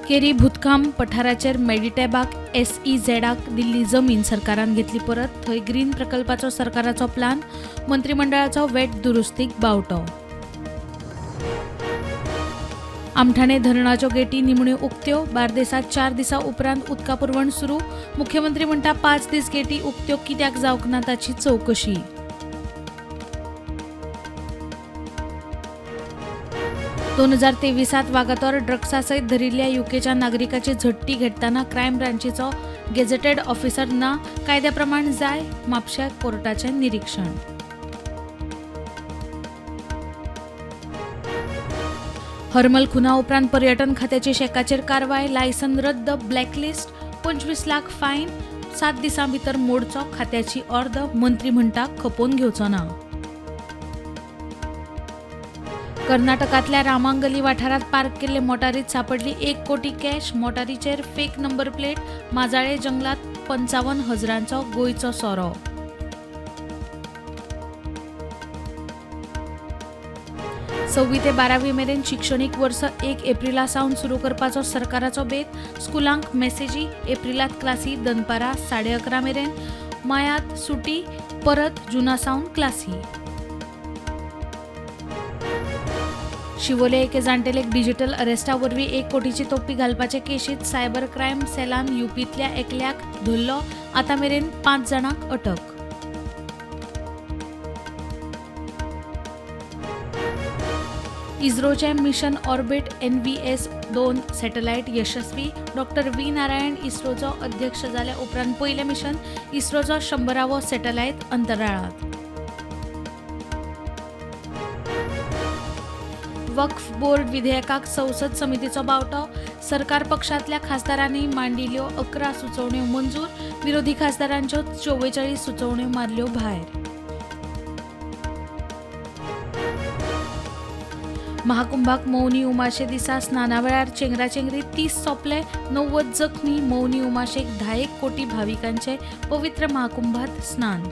केरी भूतकाम पठाराचेर मेडिटॅबाक एसईझेडाक दिल्ली जमीन सरकारान घेतली परत. थंय ग्रीन प्रकल्पाचो सरकाराचो प्लान. मंत्रिमंडळाचो वेट दुरुस्तीक बावटो. आमठाणे धरणाच्यो गेटी निमण्यो उक्त्यो. बार्देसांत 4 दिसां उपरांत उदका पुरवण सुरू. मुख्यमंत्री म्हणटा 5 दीस गेटी उक्त्यो कित्याक जावंक ना ताची चवकशी. 2023 वागातोर ड्रग्सा सयत धरिल्ल्या युकेच्या नागरिकाची झडटी घेतना क्रायम ब्रांचीचो गेजेटेड ऑफिसर ना. कायद्या प्रमाण जाय. म्हापशा कोर्टाचें निरीक्षण. हरमल खुना उपरांत पर्यटन खात्याची शेकाचेर कारवाय. लायसन रद्द, ब्लॅकलिस्ट, 25 लाख फायन. 7 दिसां भितर मोडचो खात्याची ऑर्द. मंत्री म्हणटा खपोवन घेवचो ना. कर्नाटकांतल्या रामांगली वाठारांत पार्क केल्ले मोटारीत सापडली 1 कोटी कॅश. मोटारीचेर फेक नंबर प्लेट. माजाळे जंगलात 55 हजरांचो गोंयचो सोरो. 6वी ते 12वी मेरेन शिक्षणीक वर्स 1 एप्रिला सावन सुरू करपाचो सरकाराचो बेत. स्कुलांक मेसेजी. एप्रिलात क्लासी दनपारा 11:30 मेरेन. मायात सुटी, परत जुना सावन क्लासी. शिवोले एके जाण्टेलेक डिजिटल अरेस्टा वरवीं 1 कोटीची तोपी घालपाचे केशीत सायबर क्रायम सेलान युपींतल्या एकल्याक धरलो. आतां मेरेन 5 जाणांक अटक. इस्रोचे मिशन ऑर्बिट NVS-2 satellite यशस्वी. डॉक्टर व्ही नारायण इस्रोचो अध्यक्ष जाल्या उपरांत पयलें मिशन. इस्रोचो 100वो सॅटलायट अंतराळांत. वक्फ बोर्ड विधेयकाक संसद समितीचो बावटो. सरकार पक्षांतल्या खासदारांनी मांडिल्ल्यो 11 सुचोवण्यो मंजूर. विरोधी खासदारांच्यो 44 सुचोवण्यो मारल्यो भायर. महाकुंभाक मौनी उमाशे दिसा स्नाना वेळार चेंगराचेंगरी 30 सोंपले, 90 जखमी. मौनी उमाशेक 10 कोटी भाविकांचे पवित्र महाकुंभात स्नान.